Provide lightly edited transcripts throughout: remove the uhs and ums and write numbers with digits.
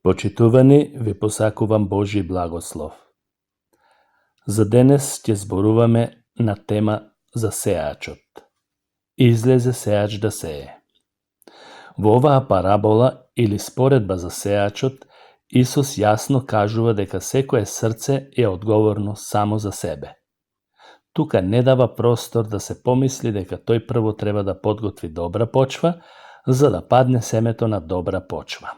Почитувани, ви посакувам Божи благослов. За денес ќе зборуваме на тема за сеачот. Излезе сеач да сее. Во оваа парабола или споредба за сеачот, Исус јасно кажува дека секое срце е одговорно само за себе. Тука не дава простор да се помисли дека тој прво треба да подготви добра почва, за да падне семето на добра почва.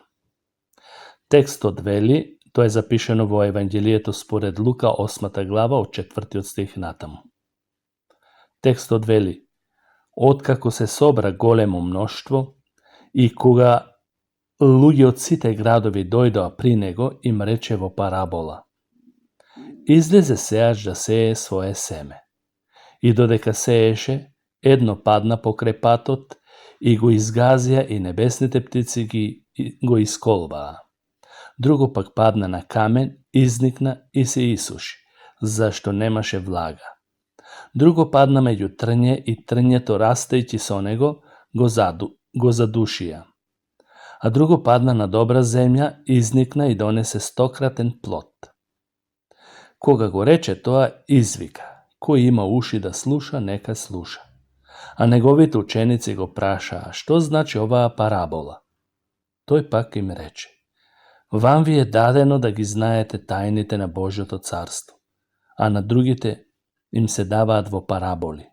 Текстот вели, тоа е запишено во Евангелието според Лука 8 глава од 4 стих натаму. Текстот вели: откако се собра големо мноштво и кога луѓе од сите градови дојдоа при него, им рече во парабола: излезе сеач да сее свое семе. И додека сееше, едно падна покрај патот и го изгазија и небесните птици го исколваа. Друго пак падна на камен, изникна и се исуши, зашто немаше влага. Друго падна меѓу трње и трњето растејќи со него го задушија. А друго падна на добра земја, изникна и донесе стократен плод. Кога го рече тоа, извика: кој има уши да слуша, нека слуша. А неговите ученици го прашаа: што значи оваа парабола? Тој пак им рече: вам ви е дадено да ги знаете тајните на Божјото царство, а на другите им се даваат во параболи.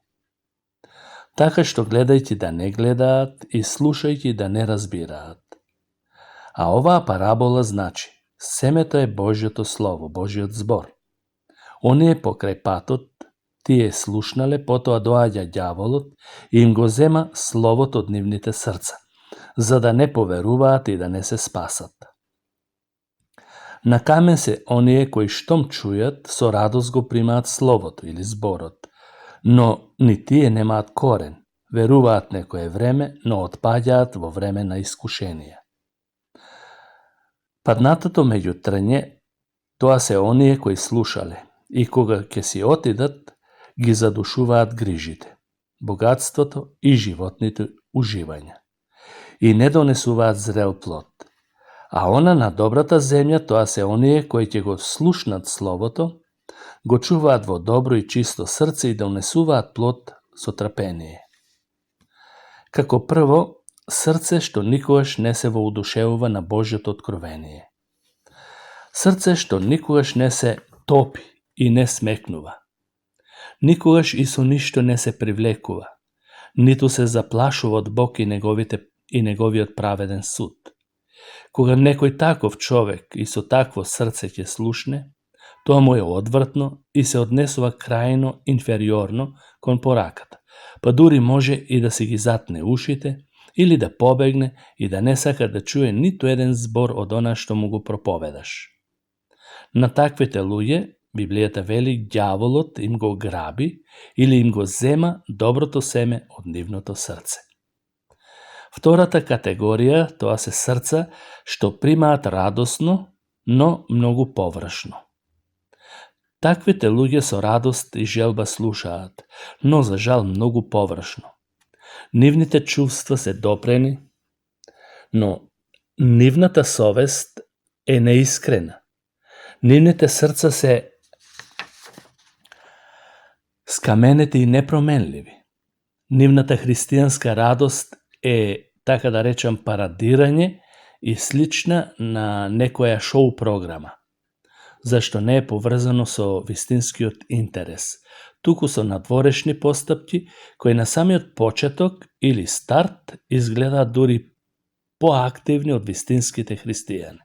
Така што гледајќи да не гледаат и слушајќи да не разбираат. А оваа парабола значи: семето е Божјото слово, Божјиот збор. Оние покрај патот, тие слушнале, потоа доаѓа ѓаволот и им го зема словото од нивните срца, за да не поверуваат и да не се спасат. На камен се оние кои штом чујат, со радост го примаат словото или зборот, но ни тие немаат корен, веруваат некое време, но отпаѓаат во време на искушение. Паднатото меѓу трње, тоа се оние кои слушале, и кога ќе си отидат, ги задушуваат грижите, богатството и животните уживања, и не донесуваат зрел плод. А она на добрата земја, тоа се оние кои ќе го слушнат словото, го чуваат во добро и чисто срце и донесуваат плод со трпение. Како прво, срце што никогаш не се воодушевува на Божјото откровение. Срце што никогаш не се топи и не смекнува. Никогаш и со ништо не се привлекува, ниту се заплашува од Бог и неговиот праведен суд. Кога некој таков човек и со такво срце ќе слушне, тоа му е одвртно и се однесува крајно инфериорно кон пораката, па дури може и да си ги затне ушите или да побегне и да не сака да чуе ниту еден збор од она што му го проповедаш. На таквите луѓе, Библијата вели, ѓаволот им го граби или им го зема доброто семе од нивното срце. Втората категорија, тоа се срца што примаат радосно, но многу површно. Таквите луѓе со радост и желба слушаат, но за жал многу површно. Нивните чувства се допрени, но нивната совест е неискрена. Нивните срца се скаменети и непроменливи. Нивната христијанска радост е, така да речам, парадирање и слична на некоја шоу програма, зашто не е поврзано со вистинскиот интерес, туку со надворешни постапки кои на самиот почеток или старт изгледаат дури поактивни од вистинските христијани.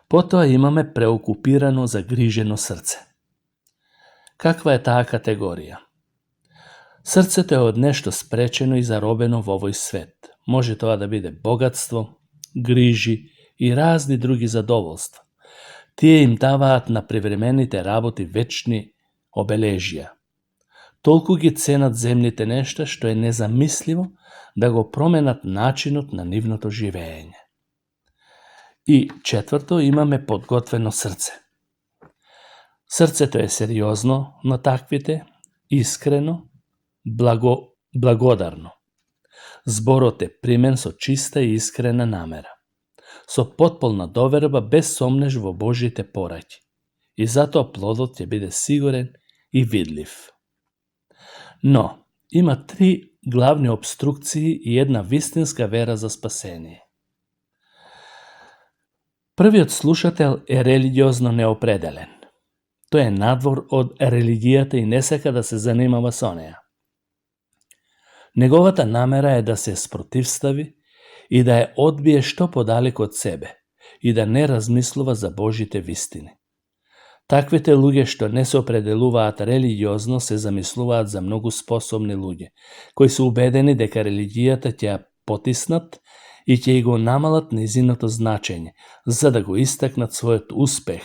Потоа имаме преокупирано, загрижено срце. Каква е таа категорија? Срцето е од нешто спречено и заробено во овој свет. Може тоа да биде богатство, грижи и разни други задоволства. Тие им даваат на привремените работи вечни обележија. Толку ги ценат земните нешта што е незамисливо да го променат начинот на нивното живење. И четврто, имаме подготвено срце. Срцето е сериозно на таквите, искрено, благодарно. Зборот е примен со чиста и искрена намера. со потполна доверба без сомнеш во Божите пораќи. И затоа плодот ќе биде сигурен и видлив. Но, има 3 главни обструкции и една вистинска вера за спасение. Првиот слушател е религиозно неопределен. Тој е надвор од религијата и не сака да се занимава со неа. Неговата намера е да се спротивстави и да ја одбие што подалек од себе и да не размислува за Божите вистини. Таквите луѓе што не се определуваат религиозно се замислуваат за многу способни луѓе, кои се убедени дека религијата ќе ја потиснат и ќе го намалат нејзиното значење, за да го истакнат својот успех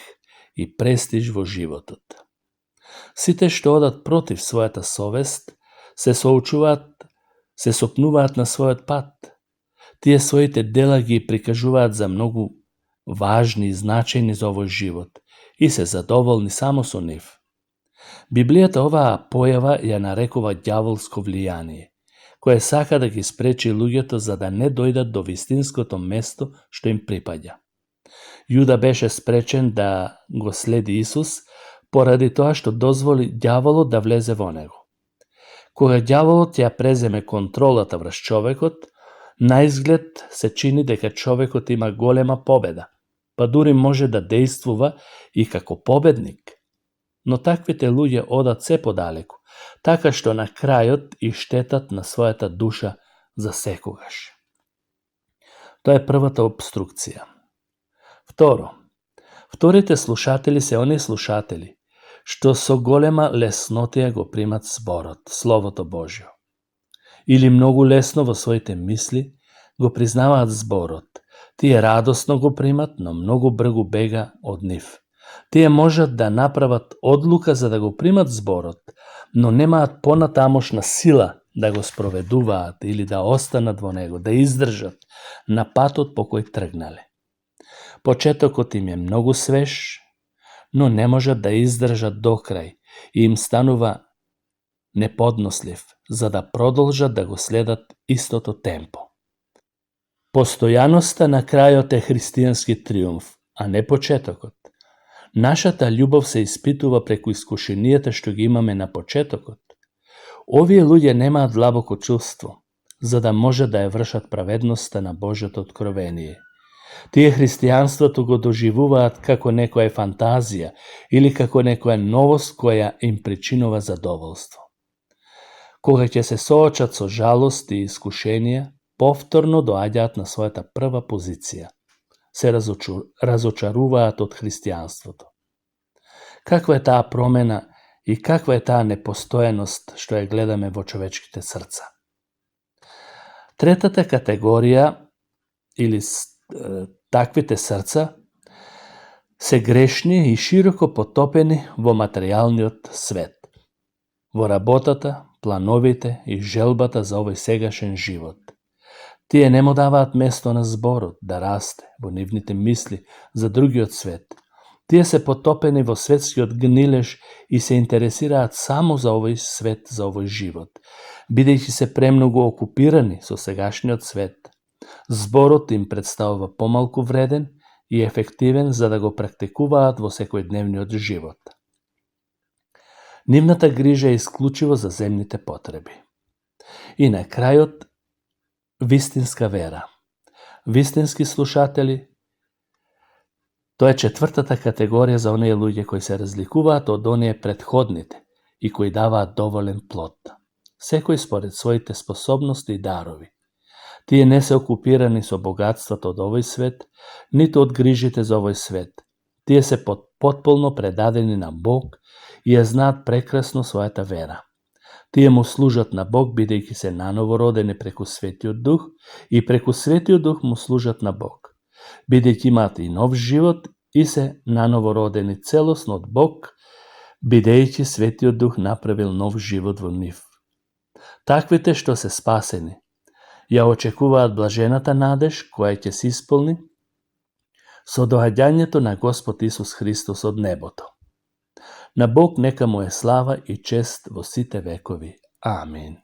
и престиж во животот. Сите што одат против својата совест се сопнуваат на својот пат. Тие своите дела ги прикажуваат за многу важни и значајни за овој живот и се задоволни само со нив. Библијата оваа појава ја нарекува ѓаволско влијание, кое сака да ги спречи луѓето за да не дојдат до вистинското место што им припаѓа. Јуда беше спречен да го следи Исус поради тоа што дозволи ѓаволот да влезе во него. Кога ѓаволот ја преземе контролата врз човекот, наизглед се чини дека човекот има голема победа, па дури може да дејствува и како победник. Но таквите луѓе одат се подалеку, така што на крајот и штетат на својата душа за секогаш. Тоа е првата обструкција. Вторите слушатели се оние слушатели што со голема леснотија го примат зборот, Словото Божјо. Или многу лесно во своите мисли го признаваат зборот. Тие радосно го примат, но многу бргу бега од нив. Тие можат да направат одлука за да го примат зборот, но немаат понатамошна сила да го спроведуваат или да останат во него, да издржат на патот по кој тргнале. Почетокот им е многу свеж, но не можат да издржат до крај и им станува неподнослив, за да продолжат да го следат истото темпо. Постојаноста на крајот е христијански триумф, а не почетокот. Нашата љубов се испитува преку искушенијата што ги имаме на почетокот. Овие луѓе немаат длабоко чувство, за да може да ја вршат праведноста на Божјото откровение. Тие христијанството го доживуваат како некоја фантазија или како некоја новост која им причинува задоволство. Кога ќе се соочат со жалост и искушенија, повторно доаѓаат на својата прва позиција. Се разочаруваат од христијанството. Каква е таа промена и каква е таа непостојаност што ја гледаме во човечките срца? Третата категорија или таквите срца се грешни и широко потопени во материјалниот свет, во работата, плановите и желбата за овој сегашен живот. Тие не му даваат место на зборот да расте во нивните мисли за другиот свет. Тие се потопени во светскиот гнилеж и се интересираат само за овој свет, за овој живот, бидејќи се премногу окупирани со сегашниот свет. Зборот им представува помалку вреден и ефективен за да го практикуваат во секојдневниот живот. Нивната грижа е исклучиво за земните потреби. И на крајот, вистинска вера. Вистински слушатели, тоа е четвртата категорија за оние луѓе кои се разликуваат од оние претходните и кои даваат доволен плод. Секој според своите способности и дарови. Тие не се окупирани со богатството од овој свет, ниту од грижите за овој свет. Тие се потполно предадени на Бог и ја знаат прекрасно својата вера. Тие му служат на Бог, бидејќи се наново родени преку Светиот Дух и преку Светиот Дух му служат на Бог, бидејќи имаат и нов живот и се наново родени целосно од Бог, бидејќи Светиот Дух направил нов живот во нив. Таквите што се спасени, ја очекуваат блажената надеж која ќе се исполни со доаѓањето на Господ Исус Христос од небото. На Бог нека му е слава и чест во сите векови. Амин.